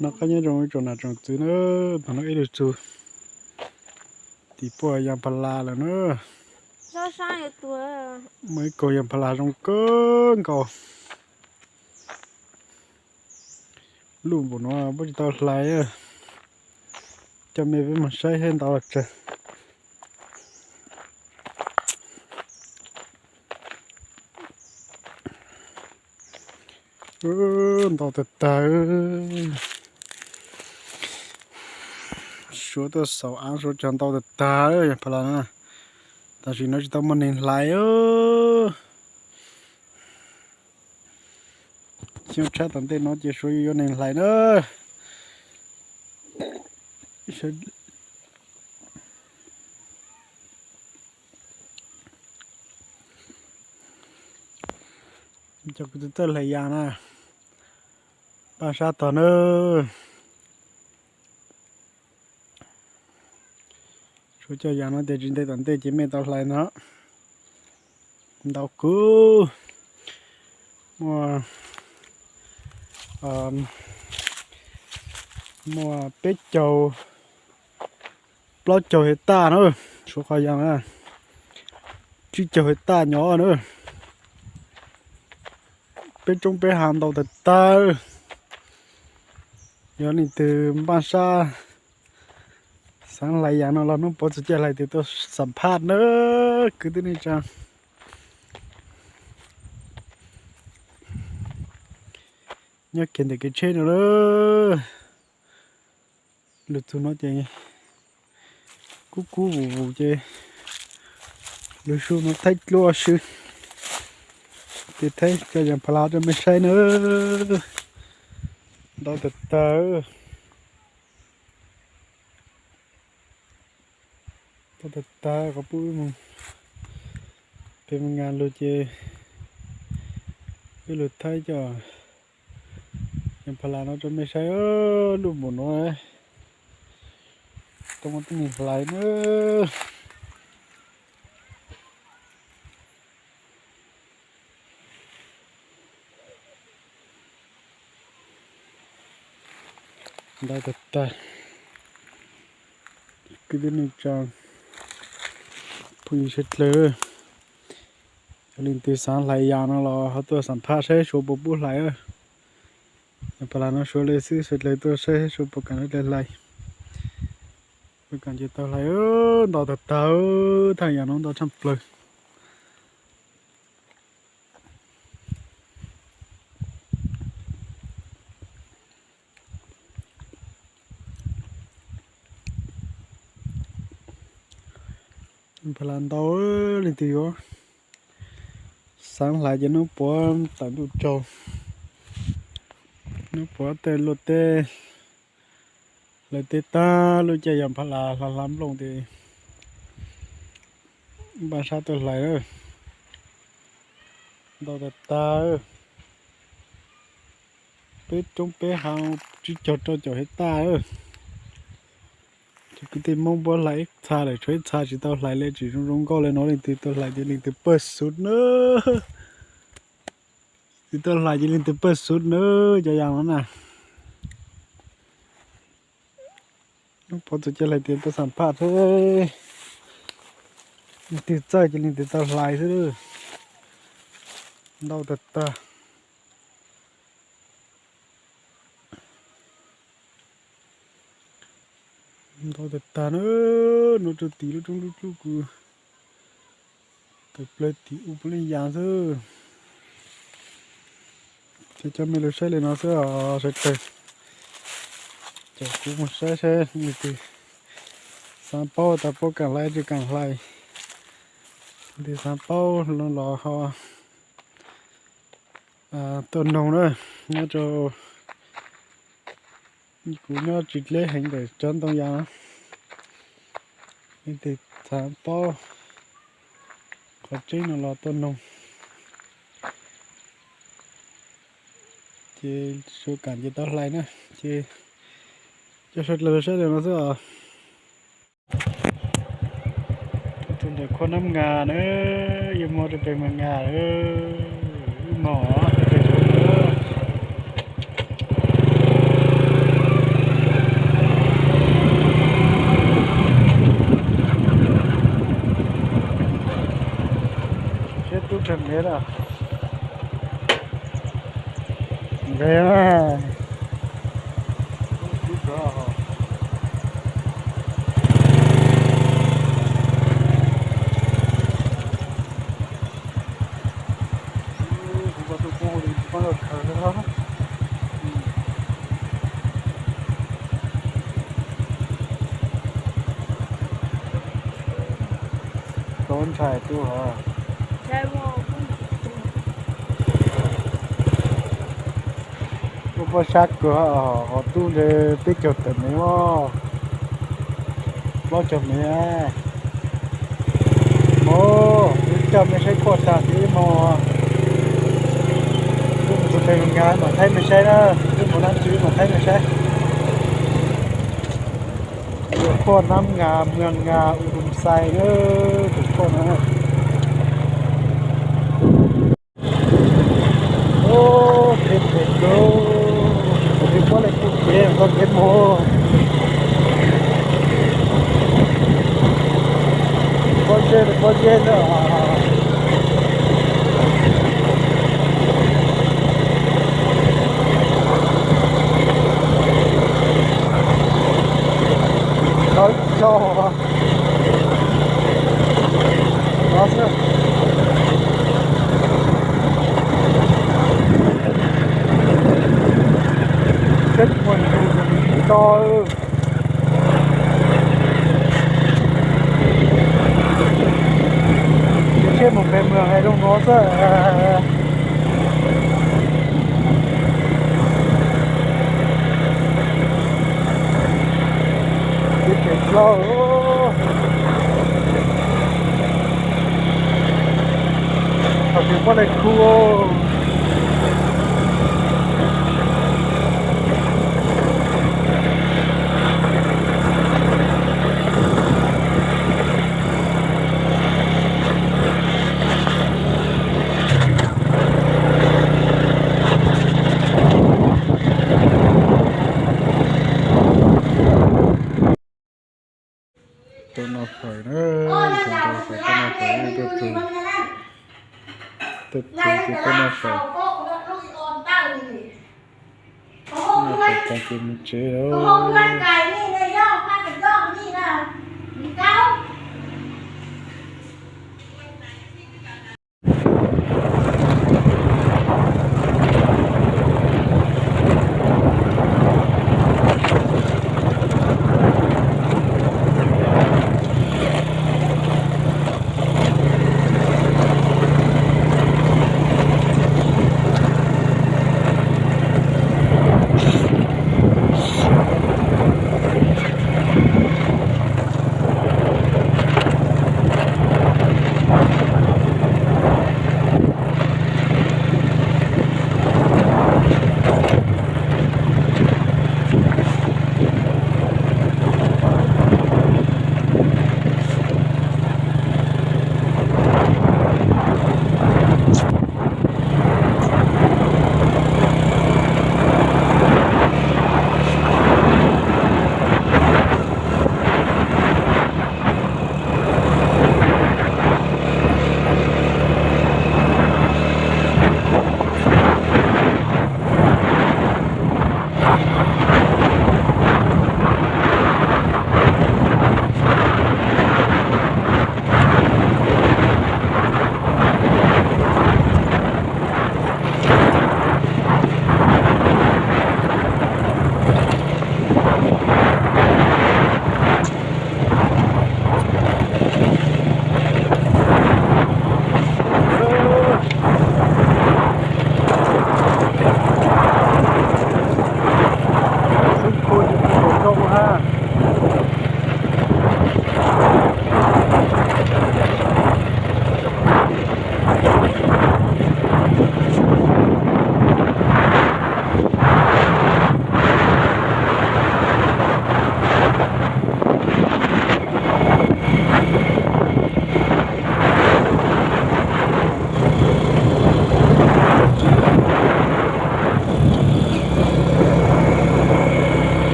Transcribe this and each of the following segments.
Noj qab nyob zoo ib tsoom nam tsoom txwv na, tag no ib lug txug tim puag Yas Pha Las lawm na. Muaj ib kaug Yas Pha Las zoo kawg nkaus. Luj npaum no puab tsis tau hlais. Coj mej peb moog saib seb ntau los tsawg. Ntau tag tag. Suav tuaj xaus av suav cog ntau tag tag Yas Pha Las na. Tam sim no tsis tau muaj neeg hlais. Xyoo tshab tom ntej no ces suav yuav yuav neeg hlais na. Cov kwv tij txawj hlais yas na, npaj sab tog na. Suav coj yas no tias tsis ntev tom ntej ces mej tau hlais no. Ntau kawg. Muaj, muaj peb caug, plaub caug hais taj na, suav qhov yas na, tsib caug hais taj nyob na. Peb roob peb hav ntau tag tag. Yog leej twg npaj sab xaav hlais yas no los hnub puav txug caij hlais tes tuaj xam phaj na, kwv tij neej tsaa. Nyob kiag ntawm kev tsheb no lawm. Lug txug no ces kub kub vus vus ces lug su no thaij dluab swb. Ces thaij cov yas pha las rau mej saib na. Ntau tag tag. Ntau tag tag, qhov pub wb moog pem moog nkaas lug ces wb lug thaib cov yas pha las no rau mej saib. Luj npaum no, tau muaj tib neeg hlais na. Ntau tag tag. Kwv tij neej tsaa, phooj ywg sawv dlawg, yog leej twg xaav hlais yas no los ho tuaj xam phaj saib suav puas pub hlais. Yas pha las no suav le xwb, sawv dlawg tuaj saib suav puas kaam le hlais. Puas kaam ces tau hlais. Ntau tag tag, thaaj yas no ntau tshaaj plawg. Pha las ntau, leej twg yuav xaav hlais ces nub puav tawm ntuj tsaug, nub puav tej luaj teb, hlawv teb tag lub caij yas pha las hla hla nplooj ces npaj sab tuaj hlais. Ntau tag tag. Peb roob peb hav tsib caug rau caum hais taj. Cov kwv tij Moob puab hlais ib txha lawm, tshuav ib txha tsis tau hlais le, tsis zoo zoo nkauj le no, leej twg tau hlais ces leej twg pawg xub na. Twg tau hlais ces leej twg pawg xub na, cov yas no na. Nub puav txug caij hlais tes tuaj xam phaj thiab. Leej twg txawj ces leej twg tau hlais xwb. Ntau tag tag. Ntau tag tag na, no rau tim lub roob lub cub kws tawm plawg tim u puav leej yas xwb. Ces coj mej lug saib le no xwb os sawv dlawg. Ces kuv moog saib saib leej twg xaav paub tas puab kaam hlais tsis kaam hlais, leej twg xaav paub los ho tuaj noog na, nyob rau kuv nyob tsis dleb heev ntawm cov ntoo yas. Leej twg xaav paub qhov tseeb no los tuaj noog. Ces suav kaam ces tau hlais na, ces coj sawv dlawg saib le no xwb os. Tug ntawm khuab nab ngas na, yuav moog rau pem mas ngas, wb moog rau pem. Nqis na. Tub ntshai tub hov. Tub pob sab kawg, hov tub ntshe peb caug tawm mev os, plaub caug mev. Mus, wb coj mej saib quaj tag tib mus. Wb mus tus tsev nkag mam thaij mej saib na, wb mus dab tsi wb mam thaij mej saib. Tus quaj nab nga, mws nga, u dum xais na, tus quaj na. Ub, phem phem kawg, kuv twb muab lawv kuj kev tau kev mus. Pob zeb, pob zeb na. Tau tso. No xwb. Seb mus to. Seb mus pem mws hais zoo no xwb. Ib tsev plaub. Thaum twg muab lawv khu. Tuaj noj fawm na, tuaj noj fawm, tuaj noj fawm, tuaj tug, tuaj tug ces tuaj noj fawm. Noj fawm tas ces mus tsev lawm.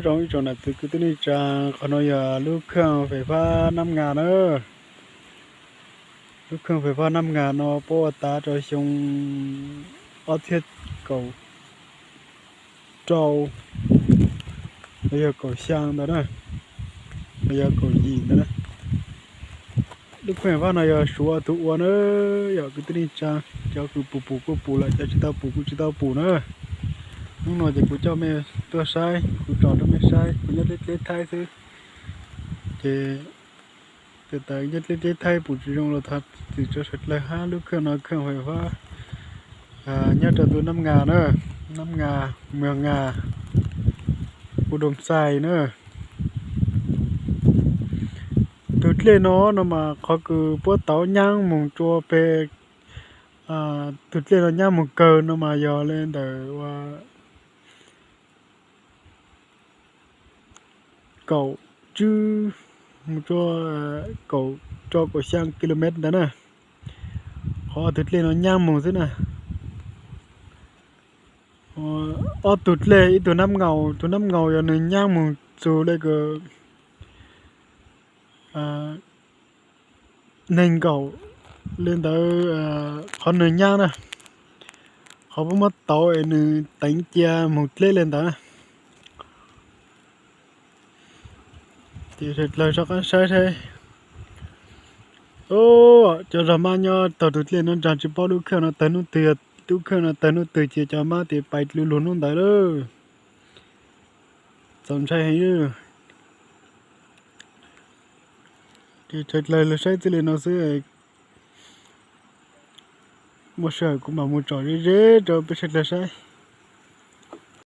Zoo ib tsoom nam txiv kwv tij neej tsa, qhov no yog lub kheej fais fab Nab Nga na. Lub kheej fais fab Nab Nga no puab ua tav rau xyoo ob txhiab kaum rau, los yog kaum xyaa ntawd na, los yog kaum yim ntawd na. Lub kheej fais fab no yog Suav tug ua na, yog kwv tij neej tsa, cov kws pum pum kuj pum lawm, cov tsis tau pum kuj tsis tau pum na. Hnub no ces kuv coj mej tuaj saib, kuv tsom rau mej saib, kuv nyob dleb dleb thaib xwb. Ces tawm nyob dleb dleb thaib pum tsis zoo los thov txim tso sawv dlawg hab. Lub kheej no kheej fais fab nyob rau tus Nab Nga na, Nab Nga, Mws Nga, U Doo Xais na. Tug dlej no no mas qhov kws puab tauv nyaab moog tsua peg, tug dlej no nyaab moog kawg no mas yog le ntawm ua kaum tswb, moog tsua kaum rau kaum xyaa kilomev ntawd na. Qhov tug dlej no nyaab moog xwb na. Ob tug dlej, ib tug Nab Ngaus, tug Nab Ngaus yog nwg nyaab moog txug le kws neeg nkaum le ntawd, qhov nwg nyaab na, qhov puab muab tauv es nwg teev cia moog dleb le ntawd na. Ces sawv dlawg rov qaab saib saib. Cov zog mab nyob taug tug dlej no nraag tsis paub lub kheej no tawg nub twg, yog lub kheej no tawg nub twg ces cov mab tes pais lu lug nub ntawd lawm. Txaus ntshai heev. Ces sawv dlawg lug saib txij le no xwb. Muaj sij hawm kuv mam moog tsom ze ze rau peb sawv dlawg saib.